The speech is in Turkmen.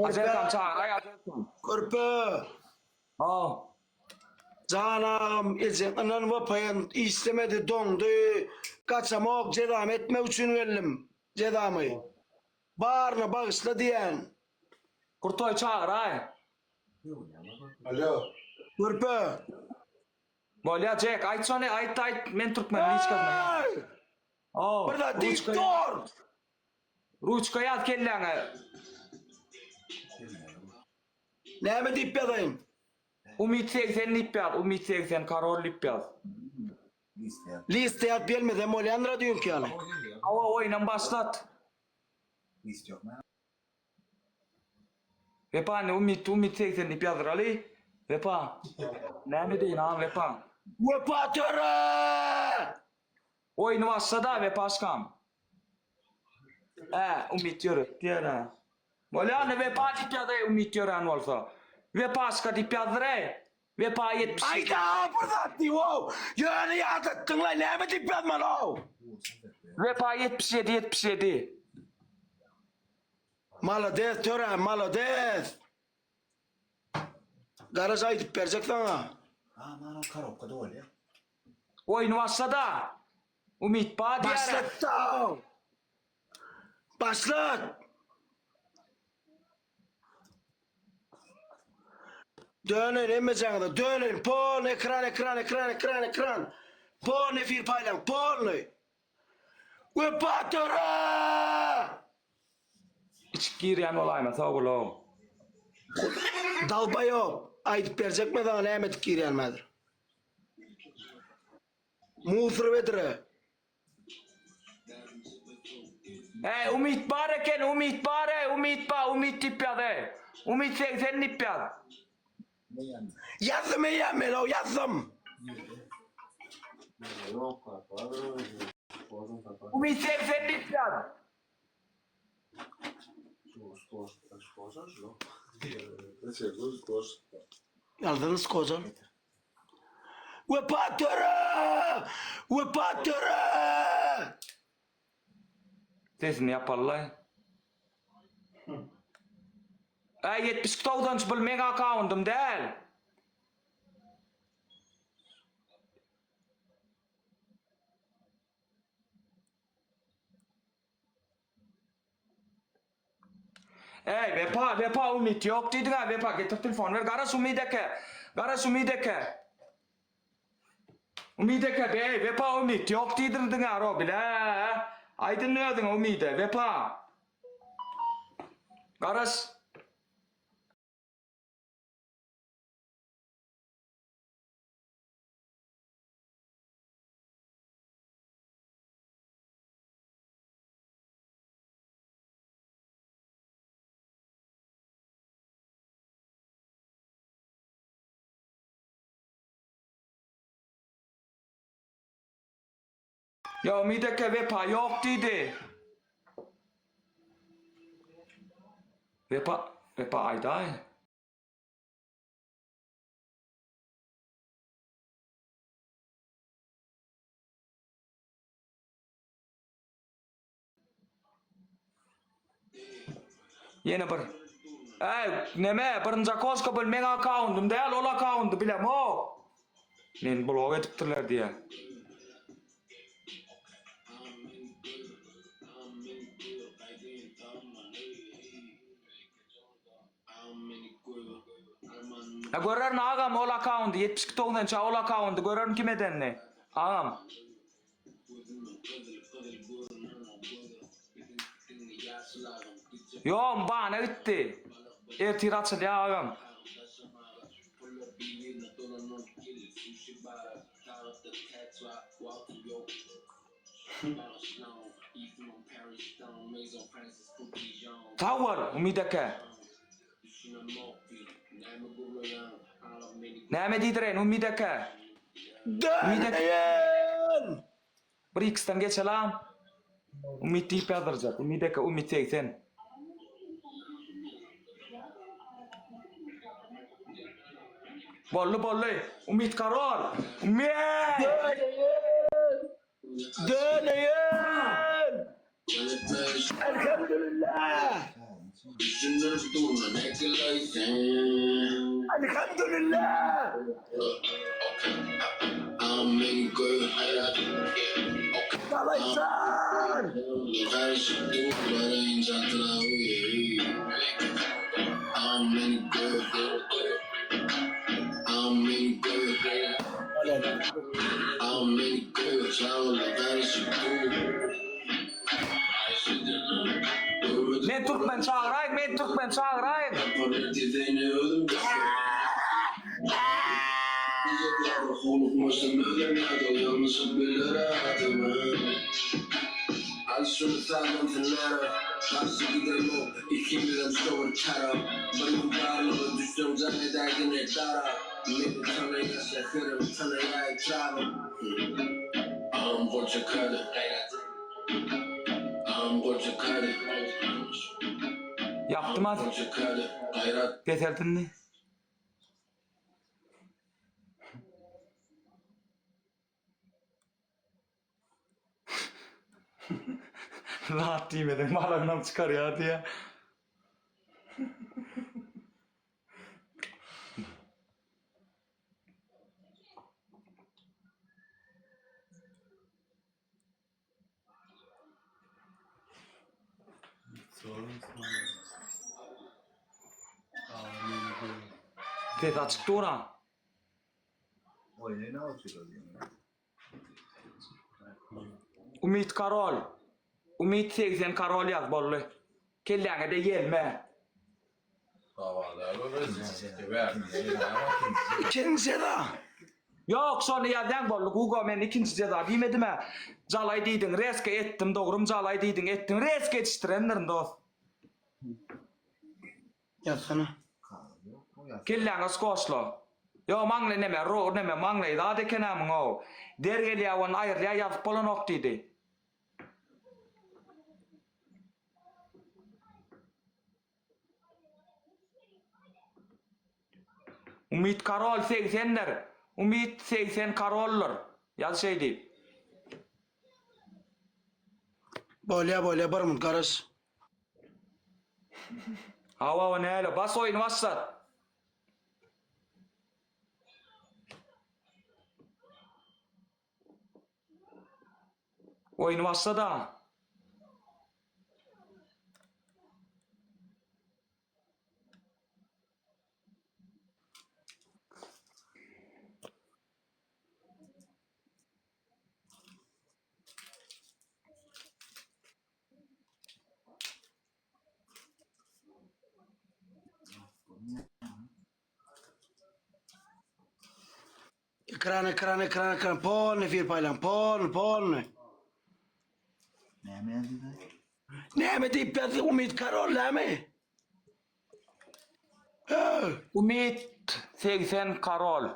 Ajerkam çagyraý Ajerkam. Körpe. Haw. Jan agam ejeň ynan vpn işlemedi doňdy gaçamok jezamy etmek üçin geldim jezamy baryna bagyşla diýän. Kurtoý çagyraý. Alo. Körpe. Bolýa Jek aýt şony aýt aýt men türkmen liçkasyna ýaz. Haw. Bir zat diýip dur. Ruçka ýaz kelläňe. Näme diýip ýazaýyn? Umyt 80 diýip ýaz, Umyt 80 karol diýip ýaz. Liste ýazyp gelmesem bolýandyr-a düýnki ýaly. Hawa oýnam başlat. List ýokmy? Wepa indi Umyt Umyt 80 diýip ýazdyraly. Wepa. Näme diýin a Wepa? Wepa töre! Oýny başlada Wepaşkam. Ä, Umyt ýöret diýer-ä. Bolýa indi Wepa diýip ýazaý Umyt ýörän bolsa. Wepaşka diýip ýazdyraý. Wepa 77. Aýda bir zat diý-ow! Ýöne ýadatdyň-laý, näme diýip ýazmaly-ow? Wepa 77 77. Malades Töre, malades! Garaş aýdyp berjek saňa. Aman korobka dolýa. Oýny başlada. Umyt ba diýýär. Başlatda. Başlat. Döneýin hemmejaňyza döneýin polny ekran ekran ekran ekran ekran polny efir paýlaň polny Wepa töre! Içip girýän bolaýma sag bol-ow. Dalbaýop aýdyp berjekmi saňa näme edip girýänim häzir. Musur bedre. Äý Umyt bar eken Umyt bar äý Umyt bar Umyt diýip ýaz äý. Umyt 80 diýip ýaz. Ýazdym eýýäm men ow ýazdym. Umyt 80 diýip ýaz. Ýazdyňyz kojan. Wepa töre! Wepa töre! Sesini ýapallaý. Äý 72 togsançy bul meň akkaundym däl. Äý Wepa Wepa Umyt ýok diýdiň-ä Wepa getir telefony ber garaş Umyt eke garaş Umyt eke Umyt eke beý Wepa Umyt ýok diýdirdiň-ä Robile aýt indi özüňe Umyda Wepa garaş. Ýa Umyt eke Wepa ýok diýdi. Wepa Wepa aýdaý. Ýene bir. Äý, neme, birinji okoşka bul meň akkaundym däl, ol akkaundy bilemok. Meni blok edipdirler diýýär. Ha görerin agam ol akkaundy 72 togsança ol akkaundy görerin kim edenini. Agam. Ýok bana gitdi. Ertir açylýar agam. Sag bol Umyt eke. Näme diýdireýin Umyt eke? Umyt eke. Döneýin! Bir X-den geçelam. Umyt diýip ýazdyrjak. Umyt eke Umyt 80. Boldy boldy. Umyt karol. Umyt! Döneýin! Döneýin! Elhamdülillah! Elhamdülillah. Dalaysan. Men türkmen çagyraýyn, men türkmen çagyraýyn. Ýapdym az. Peseltindi. Zat diýmeseň malaňdan çykarýar diýýär. Ses açyk dur ha. Umyt Karol. Umyt 80 Karol ýaz boldy. Kelläňe de ýelme. Ikinji jeza. Ýok şony ýazýaň boldy Gugo men ikinji jeza diýmedimä. Jalaý diýdiň reska etdim dogrym jalaý diýdiň etdim reska etişdirendirin dos. Ýazsana. Kelläňe skoşla. Ýo maňlaý neme ro neme maňlaý zat ekenä muňow. Der gelýä ony aýyrýa ýazyp bolanok diýdi. Umyt Karol segsendir. Umyt 80 Karoldyr. Ýaz şeý diýip. Bolýa bolýa bir minut garaş. Hawa hawa näle bas oýny başlat. Oýny başlada. Ekran ekran ekran ekran polny efir paýlan polny polny. Näme ýazdy? Näme diýip ýazdy Umyt Karol näme? Hö. Umyt 80 Karol.